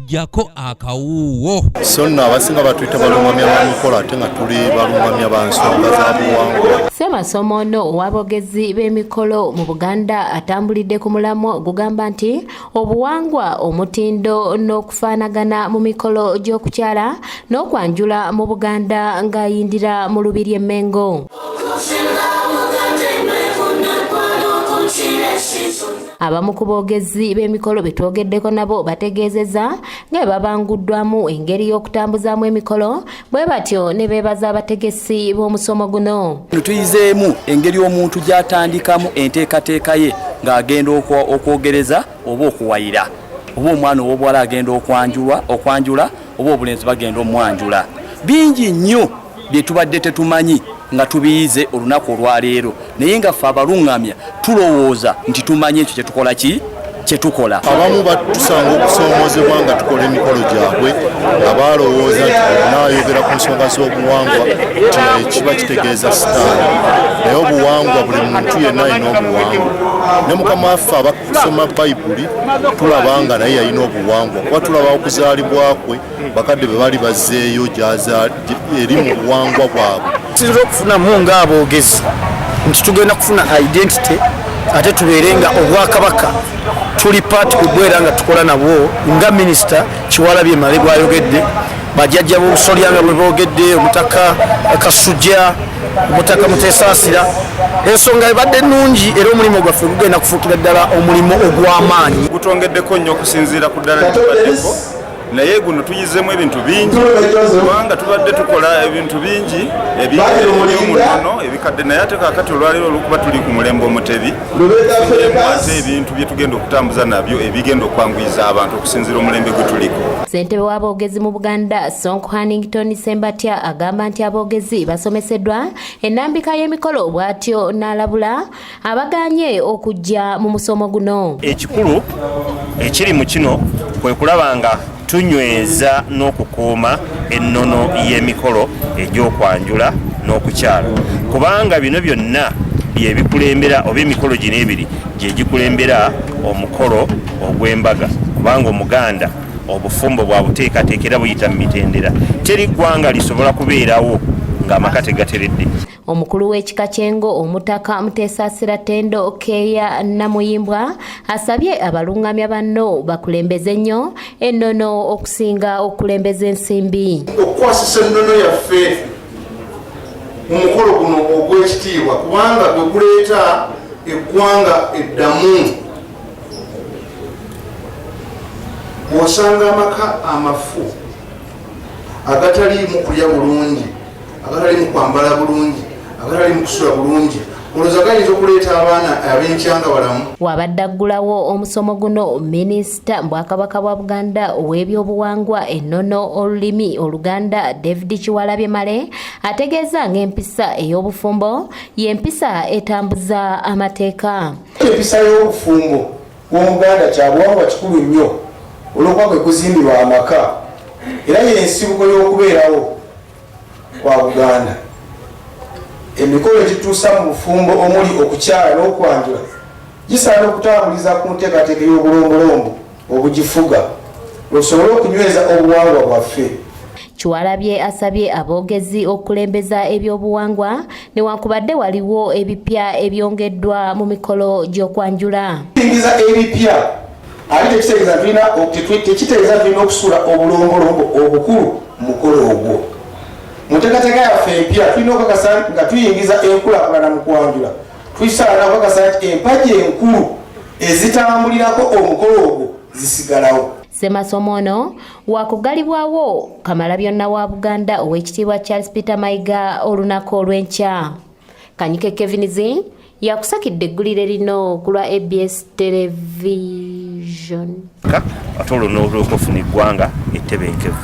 Jjako akawuuwo. So nno abasinga batuyita balungamya ba mikolo, ate nga tuli balungamya ba nsonga za buwangwa. Ssemasomo ono ow'aboogezi b'emikolo mu Buganda atambulidde ku mulamwa ogugamba nti obuwangwa, omutindo n'okufaanagana mu mikolo gy'okukyala n'okwanjula mu Buganda, ng'ayindira mu Lubiri e Mmengo. Abamu ku boogezi b'emikolo be twogeddeko nabo bategeezezza nga bwe babanguddwamu engeri y'okutambuzaamu emikolo, bwe batyo ne beebaza abategesi b'omusomo guno. Tuyizeemu engeri omuntu gy'atandikamu enteekateeka ye ng'agenda okwogereza oba okuwayira, oba omwana ow'obuwala agenda okwanjulwa, okwanjula, oba obulenzi bagenda omwanjula. Bingi nnyo bye tubadde tetumanyi nga tubiyize olunaku olwaleero, naye nga ffe abalungamya tulowooza nti tumanyi ekyo kyetukola ki kyetukola. Abamu batusanga okusoomozebwa nga tukola emikolo gyabwe, nga balowooza nti onaayogera ku nsonga z'obuwangwa nti kiba kitegeeza sitaani. Naye obuwangwa, buli muntu yenna alina obuwangwa, ne Mukama waffe abasoma Bayibuli tulaba nga naye yalina obuwangwa, kuba tulaba okuzaalibwa kwe, bakadde bwe bali bazzeeyo eri mu buwangwa bwabwe. Tusinzira okufunamu ng'aboogezi nti tugenda kufuna identity, ate tubeere nga obwakabaka tuli part kubwera nga tukola nabwo, nga Minisita Kiwalabye Male bwayogedde, bajjajja b'obusolya nga bwe boogedde, Omutaka Kasujja, Omutaka Mutesaasira. Ensonga ebadde nnungi, era omulimu gwaffe gugenda kufuukira ddala omulimu ogw'amaanyi. Gutongeddeko nnyo okusinziira ku ddala lyetubaddeko, naye guno tuyizemu ebintu bingi, kubanga tubadde tukola ebintu bingi ebyomunono ebikadde, naye ate kakati olwaleero olwokuba tuli ku mulembe omutebi, tufunyemu ate ebintu byetugenda okutambuza nabyo ebigenda okwanguyiza abantu okusinziira omulembe gwe tuliko. Ssentebe w'aboogezi mu Buganda, Sonko Hannington Sembatya, agamba nti aboogezi basomeseddwa ennambika y'emikolo, bw'atyo n'alabula abaganye okujja mu musomo guno. Ekikulu ekiri mu kino kwe kulaba nga tunyweza n'okukuuma ennono y'emikolo egy'okwanjula n'okukyala, kubanga bino byonna byebikulembera, oba emikolo gino ebiri gye gikulembera omukolo ogw'embaga, kubanga Omuganda obufumbo bwabuteekateeka era buyita mu mitendera. Teri ggwanga lisobola kubeerawo ng'amaka tegateredde. Omukulu w'ekika ky'Engo, Omutaka Muteesaasira Ttendo Keeya Namuyimbwa, asabye abalungamya banno bakulembeze nnyo ennono okusinga okukulembeza ensimbi. Okukwasisa ennono yaffe mu mukolo guno ogw'ekitiibwa, kubanga gwe guleeta eggwanga eddamu. Bw'osanga amaka amafu, agataliimu kulya bulungi, agataliimu kwambala bulungi, agataliimu kusula bulungi, olowooza gayinza okuleeta abaana ab'enkyanga balamu? Wabadde aggulawo omusomo guno, Minisita mu Bwakabaka bwa Buganda ow'ebyobuwangwa, ennono, olulimi Oluganda, David Kiwalabye Male, ategeeza ng'empisa ey'obufumbo y'empisa etambuza amateeka. Empisa y'obufumbo bw'Omuganda kyabuwangwa kikulu nnyo, olw'okuba kwe kuzimbirwa amaka, era y'ensibuko y'okubeerawo kwa Buganda. Emikolo egituusa mu bufumbo, omuli okukyala n'okwanjula, gisaana okutambuliza ku nteekateeka ey'obulombolombo obugifuga, lusobole okunyweza obuwangwa bwaffe. Kiwalabye asabye aboogezi okukulembeza ebyobuwangwa newankubadde waliwo ebipya ebyongeddwa mu mikolo gy'okwanjula. Kuyingiza ebipya ate tekitegeeza tulina okusuula obulombolombo obukulu mu mukolo ogwo. Mu nteekateeka yaffe empya, tulina okukakasa nga tuyingiza enkulaakulana mu kwanjula. Tusaana okukakasa nti empagi enkulu ezitambulirako omukolo ogwo zisigalawo. Ssemasomo ono wakugalibwawo Kamalabyonna wa Buganda, Owekitiibwa Charles Peter Mayiga, olunaku olw'enkya. Kanyike Kevinizi yakusakidde eggulire lino ku lwa ABS Television. Ate olwo n'olwoka ofuna eggwanga ettebenkevu.